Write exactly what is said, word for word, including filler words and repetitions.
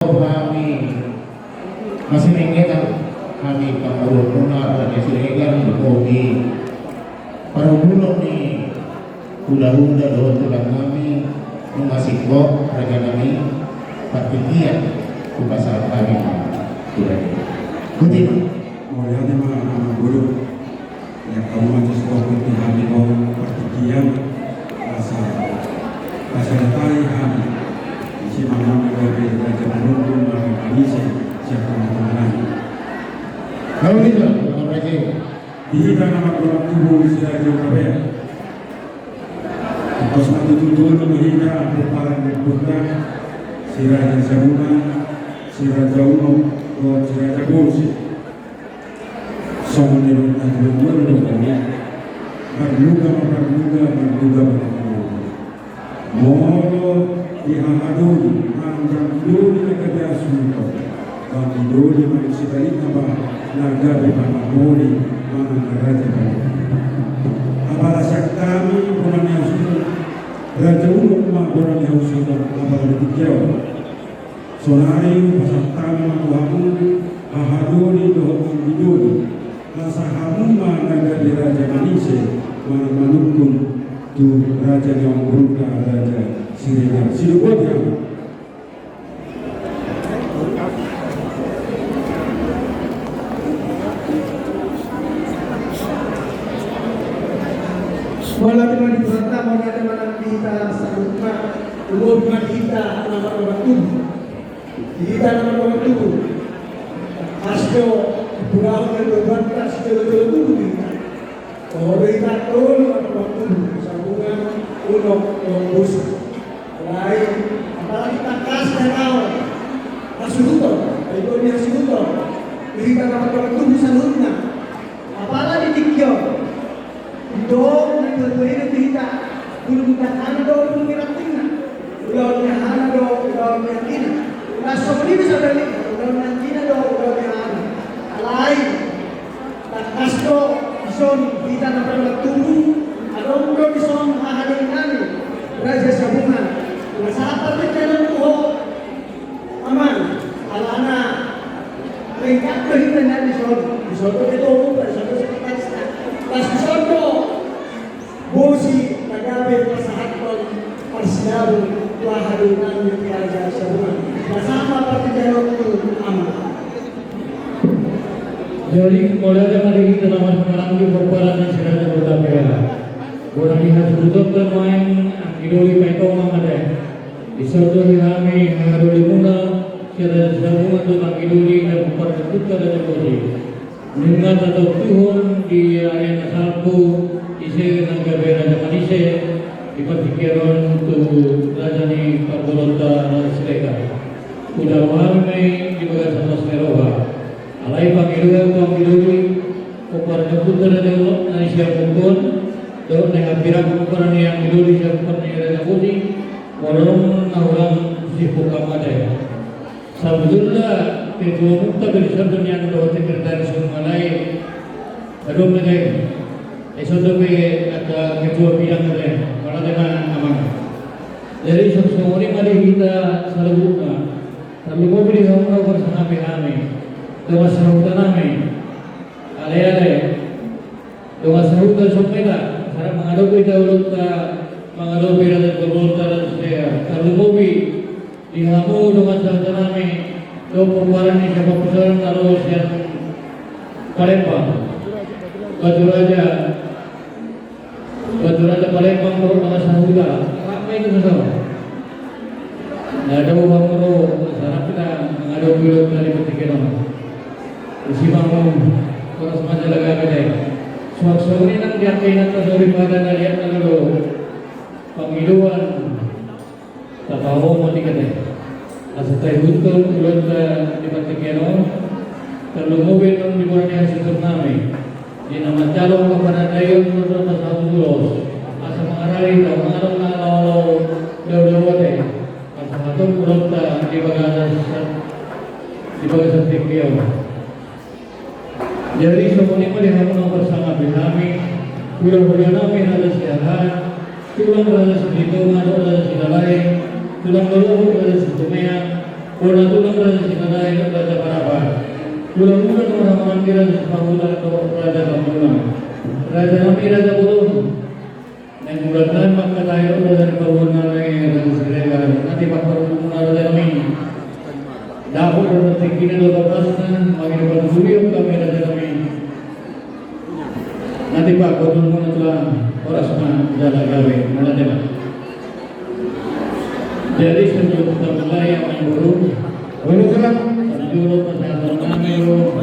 Hami masirengetan, hami pangurupi na Raja Siregar, dohot di parhundulon ni hulahula dohot tulang nami, nunga singkop raja nami, partingkian hupasahat hami. Sudah. Ikuti ma. Mauliate ma amang boru. Ia hamu ma tes topik di hami on partingkian, asa, asa datai hami. Isi ma amang na gabe raja Manungkun, marga Manise, siap ma amang nami. Kalau gitu, Bapak Presiden. Di hita na margolang tubu si Raja Ungkabea. Tos ma tutu tolu ma hita, pomparan ni ompunta, si Raja Sabungan, si Raja Unok, dohot si Raja Bosi. Songon na nidok ni natuatua do, marmuga ma parmuga, marmuga ma parmuga. Molo di haha doli manang di doli na gabe hasuhuton, di doli manang sibalikna ba na gabe parmamoli manang na raja ba. Apala sian hami bona ni hasuhuton, Raja Unok ma bona ni hasuhuton, apala di tingki on. Saonari hupasahat hami ma tu hamu haha doli dohot anggi doli, asa hamu ma na gabe raja Manise manang Manungkun tu raja ni amangborunta Raja Siregar. Sidok boti hamu. Mauliate ma di Tuhanta, mauliate ma nang di hita saluhutna, lumobi ma di hita na margolang tubu. Di hita na margolang tubu. Tangkas do, pudahon na dodonta sijolojolo tubu di hita. Toho do hita tolu na margolang tubu, Sabungan, Unok, dohot Bosi. Alai, apalagi tangkas na taon hasuhuton, ai doli hasuhuton. Di hita na margolang tubu saluhutna. Apala di tingki on. Didok na tuatua i do tu hita, bulung ni hahana do bulung ni rantingna. Ulaon ni hahana do ulaon ni anggina. Laos songon i do sabalikna, ulaon ni anggina do ulaon ni hahana. Alai, tangkas do dison hita na margolang tubu, adong do dison haha doli nami, Raja Sabungan. Nunga sahat partingkian on tu ho. Amang, alana lengkap do hita nian dison, dison do ketua umum, dison do sekretarisna. Pas dison do Bosi na gabe pasahathon parsinabung tu haha doli nami Raja Sabungan. Nunga sahat ma partingkian on tu amang. Jadi, mauliate ma di hita na marhahamaranggi pomparan ni si Raja Hutapea. Bona ni hasuhutonta nuaeng anggi doli, Paitonga ma da. Dison do di hami haha dolimuna, si Raja Sabungan dohot anggi doli, dan pomparan ni ompunta Raja Bosi. Nunga tatontuhon di ari na salpu, ise na gabe raja Manise, di partingkian on tu raja ni parboruonta Raja Siregar. Hujalo hami ma i di bagasan las ni roha. Alai pangidoan tu anggi doli, pomparan ni ompunta Raja Unok na di Siampukon, dohot na hambirang pomparan ni anggi doli sian pomparan ni Raja Bosi, molo na hurang sipuk amate. Sabotulna ketua umumta do dison do nian dohot sekretaris umum, alai adong ma da i. Dison dope angka ketua bidang do da i. Mauliate ma amang. Jadi songon i ma di hita saluhutna. Tarlumobi di hamu na huparsangapi hami, dongan sahuta nami. Aleale, dongan sahuta, songon i ma hita mangadopi ulaonta, mangadopi raja ni parboruonta Raja Siregar. Tarlumobi di hamu dongan sahuta nami, dohot pomparan ni sian Pampusaran na ro sian Palembang. Batu Raja, Batu Raja Palembang dohot dongan sahuta. Rap ma i tu so. Na dao hamu ro, asa rap hita mangadopi ulaonta di partingkian on. Disi ma hamu, horas ma jala gabe da i. Suang songon i nang di angka inanta soripada na liat na lolo. Pangidoan. Tapahohom ma tingki on, asa taihuthon ulaonta di partingkian on. Tarlumobi annon di bona ni hasuhuton nami, di na manjalo angka panandaion dohot na pasahat ulos, asa mangarade hita mangalap na laho-laho, dao-dao ate, asa hatop ulaonta di bagasan, di bagasan tingki on. Jadi songon i ma di hamu na huparsangapi hami, hula-hula nami Raja Siahaan, tulang Raja Silitonga dohot Raja Silalahi, tulang lolo Raja Situmeang, Bona tulang Raja Simanjai, Raja Parapat. Tulang muna, tulang muna, Raja Sipahula, Raja Pamuna. Raja nami, Raja Bolon. Naeng mulak nai mangkatai, Raja Pamuna, Raja Siregar. Nanti pakon muna, Raja nami. Dapot do tingkina do batasna, mangina panggulion kami, Raja nami. Nanti pakon muna tulang, horas ma jala gabe, mauliate ma. Jadi, sebelum kita mulai, Amang Boru, boleh, silakan. Dulu pasahaton nami do,